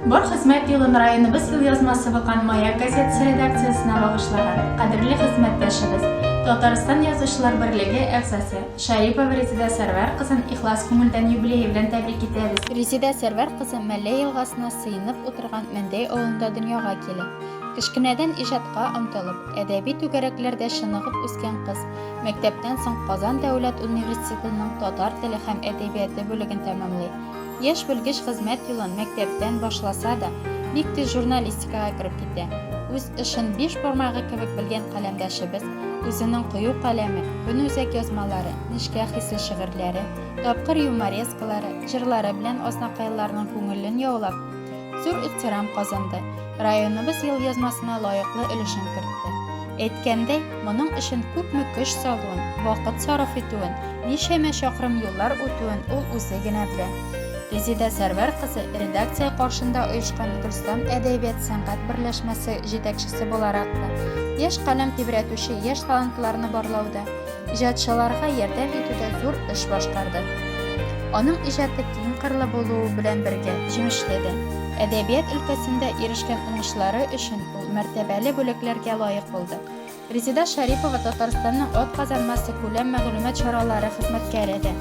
Бар хезмәт юлын районыбыз елъязмасы булган Маяк газетасы редакциясенә багышлаган кадерле хезмәттәшебез, Татарстан Язучылар берлеге әгъзасы Шәрипова Резеда Сәрвәр кызын ихлас күңелдән юбилее белән тәбрик итәбез. Резеда Сәрвәр кызы Мәллә елгасына сыенып утырган Мәндәй авылында дөньяга килә. Кечкенәдән иҗатка омтылып, әдәби түгәрәкләрдә чыныгып үскән кыз мәктәптән соң Казан дәүләт университетының татар теле һәм әдәбияты бүлеген тәмамлый. Яшь белгеч хезмәт юлын мәктәптән башласа да, бик тиз журналистикага кереп китә. Үз эшен биш бармагы кебек белгән каләмдәшебез үзенең кыю каләме, көнүзәк язмалары, нечкә хисле шигырьләре, тапкыр юморескалары, җырлары белән азнакайлыларның күңелен яулап, зур ихтирам казанды, районыбыз елъязмасына лаеклы өлешен кертте. Әйткәндәй, моның өчен күпме көч салуын, вакыт сарыф итүен, ничәмә чакрым юллар үтүен ул үзе генә белә. Резеда Сәрвәр кызы редакция каршында оешкан Гөлстан әдәбият-сәнгать берләшмәсе җитәкчесе буларак та, яшь каләм тибрәтүче яшь талантларны барлауда, иҗатчыларга ярдәм итүдә зур эш башкарды. Аның иҗаты киң кырлы булуы белән бергә, җимешле дә. Әдәбият өлкәсендә ирешкән уңышлары өчен ул мәртәбәле бүләкләргә лаек булды. Резеда Шәрипова Татарстанның атказан массакүләм мәгълүмат чаралары хезмәткәре дә.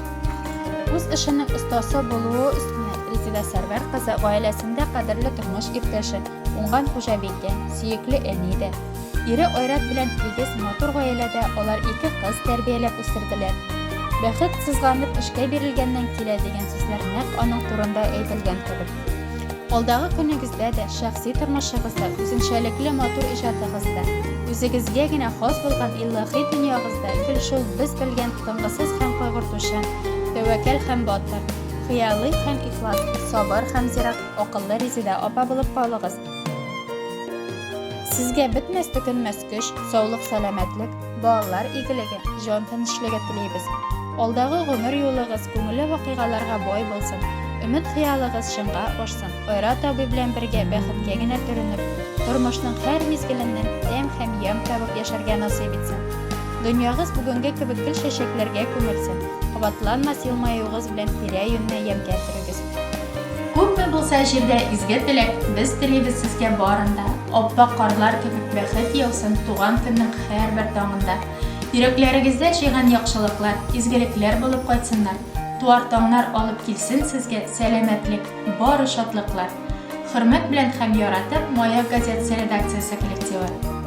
Үз эшенең остасы булуы өстенә, Резеда Сәрвәр кызы гаиләсендә кадерле тормыш иптәше, уңган хуҗабикә, сөекле әни дә. Ире Айрат белән тигез, матур гаиләдә алар ике кыз тәрбияләп үстерделәр. Бәхет сызганып эшкә бирелгәннән килә дигән сүзләр нәкъ аның турында әйтелгән кебек. Алдагы көнегездә дә, шәхси тормышыгызда, үзенчәлекле матур иҗатыгызда, үзегезгә генә хас булган илаһи дөньягызда гел шул без белгән тынгысыз һәм кайгыртучан, тәвәккәл һәм батыр, хыялый һәм ихлас, сабыр һәм зирәк, акыллы Резеда апа булып калыгыз. Сезгә бетмәс-төкәнмәс көч, саулык-сәламәтлек, балалар игелеге, җан тынычлыгы телибез. Алдагы гомер юлыгыз күңелле вакыйгаларга бай булсын, өмет-хыялыгыз чынга ашсын, Айрат абый белән бергә бәхеткә генә төренеп, тормышның һәр мизгеленнән тәм һәм ямь табып яшәргә насыйп итсен. Дөньягыз бүгенге кебек гел чәчәкләргә күмелсен, кабатланмас елмаюыгыз белән тирә-юньне ямькә төрегез. Күпме булса җирдә изге теләк, без телибез сезгә барын да. Ап-ак карлар кебек бәхет яусын туган көннең һәрбер таңында. Йөрәкләрегездә җыйган яхшылыклар, изгелекләр булып кайтсыннар. Туар таңнар алып килсен сезгә сәламәтлек, бары шатлыклар. Хөрмәт белән һәм яратып, Маяк газетасы редакциясе коллективы.